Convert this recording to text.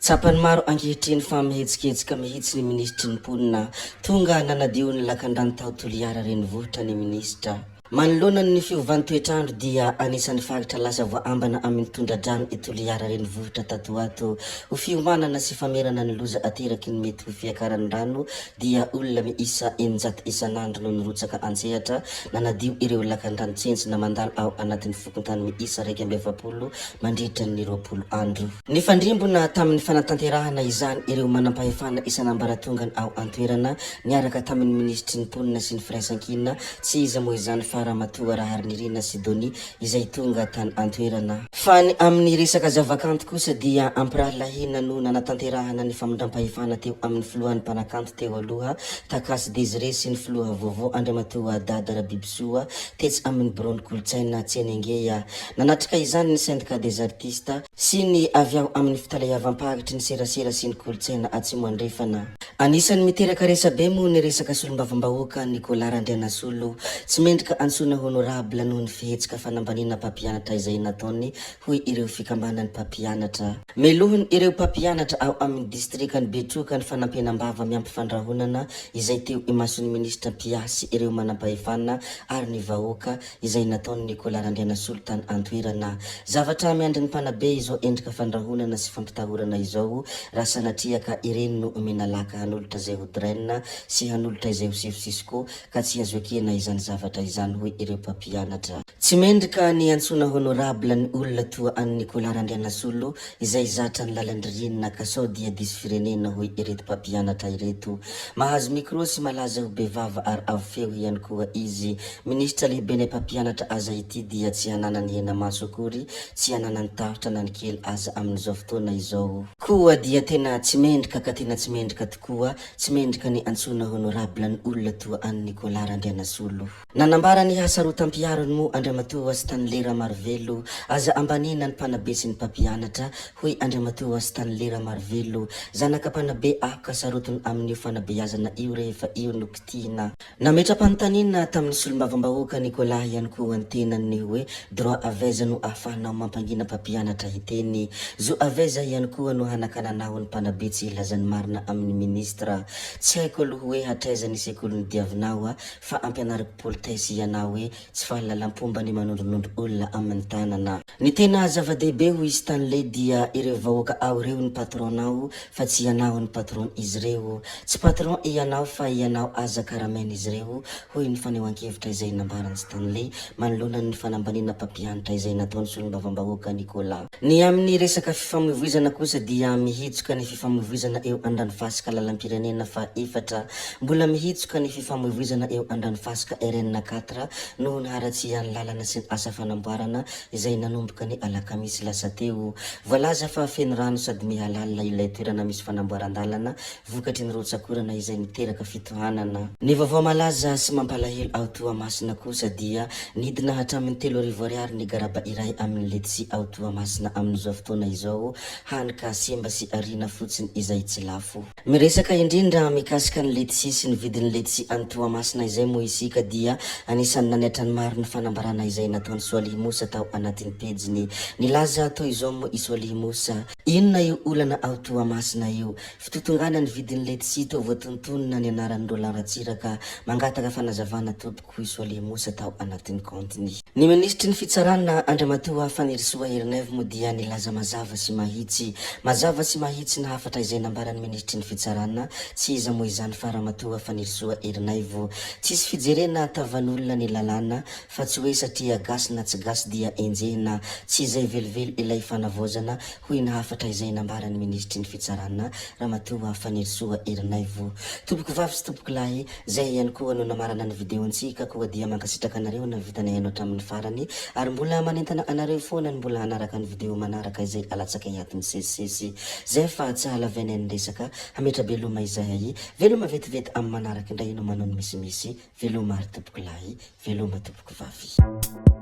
Tsapan'ny maro ankehitriny fa mihetsiketsika mihitsy ny minisitry ny mponina. Tonga nanadio ny lakandrano tao Toliara renivohitra ny minisitra. Manoloana ny fiovan'ny toetr'andro dia anisan'ny faritra lasa voaambana amin'ny tondra-drano i Toliara renivohitra tato ho ato. Ho fiomanana sy famerana ny loza ateraky ny mety ho fiakaran'ny rano dia olona miisa 600 isan'andro no nirotsaka an-tsehatra nanadio ireo lakandrano tsentsina mandalo ao anatin'ny fokontany miisa 41 mandritra ny 20 andro. Nifandrimbona tamin'ny fanatanterahana izany ireo manampahefana isan'ambaratongany ao an-toerana niaraka tamin'ny minisitry ny mponina sy ny firaisankina, tsy iza moa izany fa Ramatoa Raharinirina Sidonie izay tonga tany an-toerana. Fa ny amin'ny resaka zavakanto kosa dia ampirahalahiana no nanatanterahana ny famindram-pahefana teo amin'ny filohan'ny mpanakanto teo aloha Takasy Désiré sy ny filoha vaovao Andriamatoa Dada Rabibisoa tetsy amin'ny biraon'ny kolontsaina Tsenengeya. Nanatrika izany ny Syndicat des artistes sy ny avy ao amin'ny fitaleavam-paritry ny serasera sy ny kolontsaina Atsimo Andrefana. Anisan'ny miteraka resabe moa ny resaka solombavambahoaka Nicolas Randrianasolo. Tsy mendrika antsoina honorable noho ny fihetsika fanambaniana mpampianatra izay nataony, hoy ireo fikambanan'ny mpampianatra. Melohiny ireo mpampianatra ao amin'ny distrikan'i Betroka ny fanampenam-bava miampy fandrahonana izay teo imason'ny minisitra mpiahy sy ireo manampahefana ary ny vahoaka izay nataon'i Nicolas Randrianasolo tany an-toerana. Zavatra miandry ny mpanabe izao endrika fandrahonana sy fampitahorana izao raha sanatria ka ireny no omena laka hanolotra izay ho drain sy hanolotra izay ho sefo Cisco ka tsy azo ekena izany zavatra izany hoy ireo mpampianatra. Tsy mendrika ny antsoina honorable ny olona toa an'i Nicolas Randrianasolo izay zatra ny lalan-dririnina ka sao dia diso firenena hoy ireto mpampianatra ireto. Mahazo micro sy malaza ho be vava ary avo feo ihany koa izy. Minisitra lehibenay mpampianatra aza ity dia tsy hananany hena-maso akory, tsy hananany tahotra na ny kely aza amin'izao fotoana izao. Koa dia tena tsy mendrika ka tena tsy mendrika tokoa, tsy mendrika ny antsoina honorable ny olona toa an'i Nicolas Randrianasolo. Nanambara ny hasarotam-piarony moa Andriamatoa Stanley Ramarivelo, aza ambaniana ny mpanabe sy ny mpampianatra, hoy Andriamatoa Stanley Ramarivelo, zanaka mpanabe aho ka sarotiny amin'io fanabeazana io rehefa io no kitihina. Nametra-panontaniana tamin'ny solombavambahoaka Nicolas ihany koa ny tenany ny hoe droit avy aiza no ahafahanao mampangina mpampianatra hiteny? Zo avy aiza ihany koa no hanakananao ny mpanabe tsy hilaza ny marina amin'ny ministra? Tsy haiko aloha hoe hatraiza ny sekoly nodiavinao fa ampianariko politesse ianao hoe tsy fahalalam-pomba ny manondronondro olona amin'ny tanana. Ny tena zava-dehibe hoy Stanley dia ireo vahoaka ao ireo ny patron-nao fa tsy ianao ny patron-izy ireo. Tsy patron ianao fa ianao aza karamain'izy ireo hoy ny fanehoan-kevitra izay nambaran'i Stanley manoloana ny fanambaniana mpampianatra izay nataon'ny solombavambahoaka Nicolas. Ny amin'ny resaka fifamoivoizana kosa dia mihitsoka ny fifamoivoizana eo Andranofasika lalam-pirenena faha efatra. Mbola mihitsoka ny fifamoivoizana eo Andranofasika RN quatre noho ny haratsian'ny lalana sy ny asa fanamboarana izay nanomboka ny alakamisy lasa teo. Voalaza fa feno rano sady mihalalina ilay toerana misy fanamboaran-dalana vokatry ny rotsak'orana izay niteraka fitohanana. Ny vaovao malaza sy mampalahelo ao Toamasina kosa dia nidina hatramin'ny 3000 ariary ny garaba iray amin'ny letisia ao Toamasina amin'izao fotoana izao, hany ka simba sy ariana fotsiny izay tsy lafo. Miresaka indrindra mikasika ny letisia sy ny vidin'ny letisia any Toamasina izay moa isika dia anisan'ny nanaitra ny maro ny fanambarana izay nataon'i Soalihy Moussa tao anatin'ny pejiny. Nilaza toy izao moa i Soalihy Moussa, Inona io olana ao Toamasina io? Fitotongana ny vidin'ny letisia toa voatontonona ny anaran'i Roland Ratsiraka. Mangataka fanazavana tompoko hoy Soalihy Moussa tao anatin'ny kaontiny. Ny minisitry ny fitsarana, Andriamatoa Fanirisoa Ernaivo moa dia nilaza mazava sy mahitsy. Mazava sy mahitsy ny hafatra izay nambaran'ny minisitry ny fitsarana, tsy iza moa izany fa Ramatoa Fanirisoa Ernaivo. Tsisy fijerena tavan'olona ny lalàna fa tsy hoe satria gasy na tsy gasy dia enjehina. Tsy izay velively ilay fanavaozana, hoy ny hafatra izay nambaran'ny minisitry ny fitsarana, Ramatoa Fanirisoa Ernaivo. Tompokovavy sy tompokolahy, Zay ihany koa no namarana ny video ntsika koa dia mankasitraka anareo nahavita nihaino hatramin'ny farany ary mbola manentana anareo foana ny mbola hanaraka ny video manaraka izay alatsakay ato misesisesy zay fa tsy hahalavainay ny resaka hametra-beloma izahay veloma vetivety amin'ny manaraka indray no manao ny misimisy veloma ary tompokolahy veloma tompokovavy.